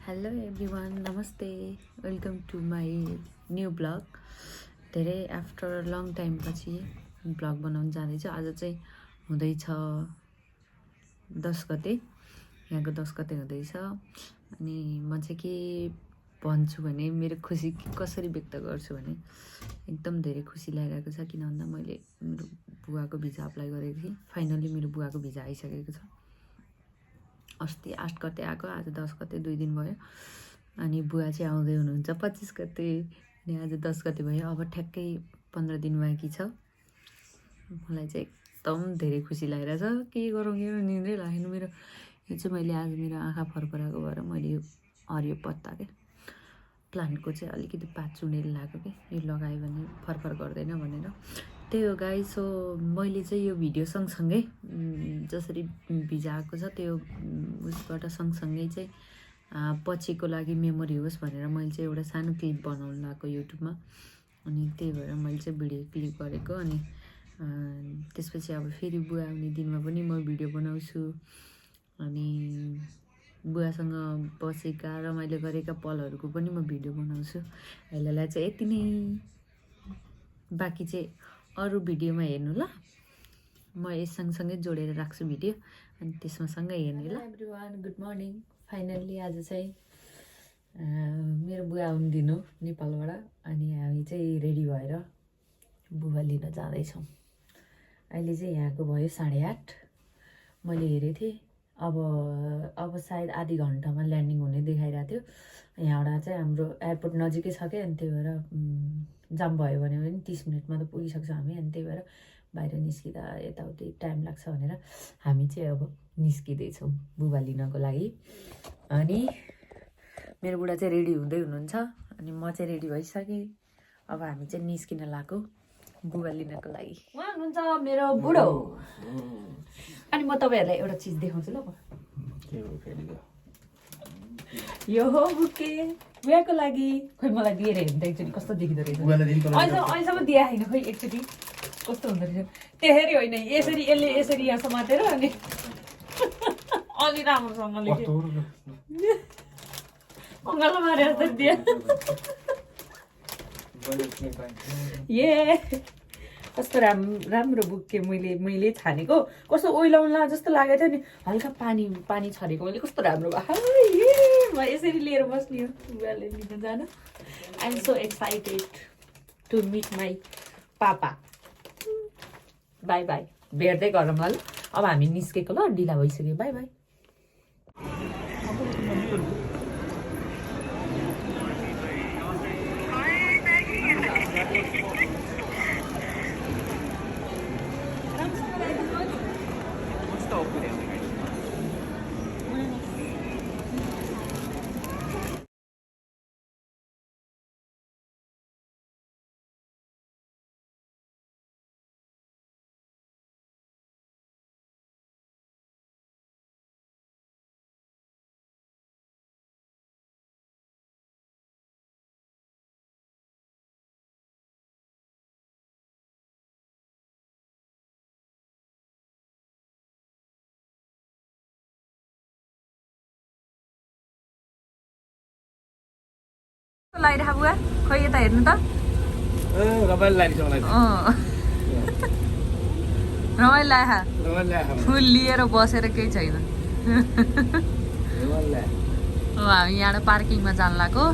Hello everyone, नमस्ते, welcome to my new blog. धेरै after long time पछि blog बनाउन जाँदैछु। आज चाहिँ हुँदैछ 10 गते, यहाँको 10 गते हुँदैछ। अनि म चाहिँ के भन्छु भने मेरो खुसी कसरी व्यक्त गर्छु भने एकदम धेरै खुसी लागिरहेको छ। किन भन्दा मैले मेरो बुवाको भिजा अप्लाई गरेको थिएँ। फाइनली मेरो बुवाको भिजा आइसकेको छ। अस्ति 8 गते आएको, आज 10 गते 2 दिन भयो। अनि बुवा चाहिँ आउँदै हुनुहुन्छ 25 गते, अनि आज 10 गते भयो। अब ठ्याक्कै 15 दिन बाँकी छ। मलाई चाहिँ एकदम धेरै खुसी लागिरहेछ। के गरौँ निन्द्रै लागेन मेरो। यो चाहिँ मैले आज मेरो आँखा फरफराएको भएर मैले यो हरियो पत्ता के प्लान्टको चाहिँ अलिकति पात चुनेर लगाएको कि यो लगायो भने फरफर गर्दैन भनेर। त्यही हो गाई। सो मैले चाहिँ यो भिडियो सँगसँगै जसरी भिजा आएको छ त्यो उसबाट सँगसँगै चाहिँ पछिको लागि मेमोरी होस् भनेर मैले चाहिँ एउटा सानो क्लिप बनाउन लगाएको युट्युबमा। अनि त्यही भएर मैले चाहिँ भिडियो क्लिप गरेको। अनि त्यसपछि अब फेरि बुवा आउने दिनमा पनि म भिडियो बनाउँछु। अनि बुवासँग बसेका रमाइलो गरेका पलहरूको पनि म भिडियो बनाउँछु। अहिलेलाई चाहिँ यति नै, बाँकी चाहिँ अरू भिडियोमा हेर्नु ल। म यस सँगसँगै जोडेर राख्छु भिडियो, अनि त्यसमा सँगै हेर्नु ल। Everyone, good morning. फाइनल्ली आज चाहिँ मेरो बुवा आउने दिन हो नेपालबाट। अनि हामी चाहिँ रेडी भएर बुवा लिन जाँदैछौँ। अहिले चाहिँ यहाँको भयो 8:30। मैले हेरेको थिएँ अब सायद आधी घन्टामा ल्यान्डिङ हुने देखाइरहेको थियो। यहाँबाट चाहिँ हाम्रो एयरपोर्ट नजिकै छ क्या, अनि त्यही भएर जाम भयो भने पनि 30 मिनटमा त पुगिसक्छ हामी। अनि त्यही भएर बाहिर निस्किँदा यताउति टाइम लाग्छ भनेर हामी चाहिँ अब निस्किँदैछौँ बुबा लिनको लागि। अनि मेरो बुढा चाहिँ रेडी हुँदै हुनुहुन्छ, अनि म चाहिँ रेडी भइसकेँ। अब हामी चाहिँ निस्किन लागेको बुबा लिनको लागि। उहाँ हुनुहुन्छ मेरो बुढो। अनि म तपाईँहरूलाई एउटा चिज देखाउँछु ल। यो हो बुके बुवाको लागि। खोइ मलाई दिएर हेर्नु त एकचोटि कस्तो देखिँदो रहेछ। अहिलेसम्म दिए होइन, खोइ एकचोटि कस्तो हुँदो रहेछ। त्यसरी होइन, यसरी यसले यसरी यहाँ समातेर अनि अलि राम्रोसँगले अङ्गालो मारे जस्तो दिए। कस्तो राम्रो बुके मैले छानेको। कस्तो ओइलाउला जस्तो लागेको थियो नि, हल्का पानी छरेको मैले। कस्तो राम्रो भयो। म यसरी लिएर बस्ने हो बुवाले लिन जान। I am so excited to meet my papa. Bye bye, भेट्दै गरौँ ल। अब हामी निस्केको ल, ढिला भइसक्यो। By by. लाइराख बुवा, खोइ यता हेर्नु त। रमाइलो लाख फुल लिएर बसेर केही छैन। हामी यहाँबाट पार्किङमा जान लाग्यो।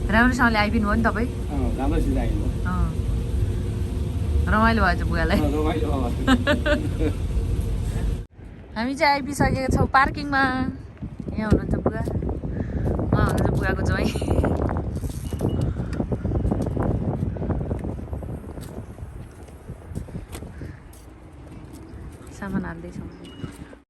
राम्रोसँगले आइपिनु भयो नि तपाईँ। रमाइलो भएछ बुवालाई। हामी चाहिँ आइपुगिसकेका छौँ पार्किङमा। यहाँ हुनुहुन्छ बुवा, उहाँ हुनुहुन्छ बुवाको ज्वाइँ। सामान हाल्दैछौँ।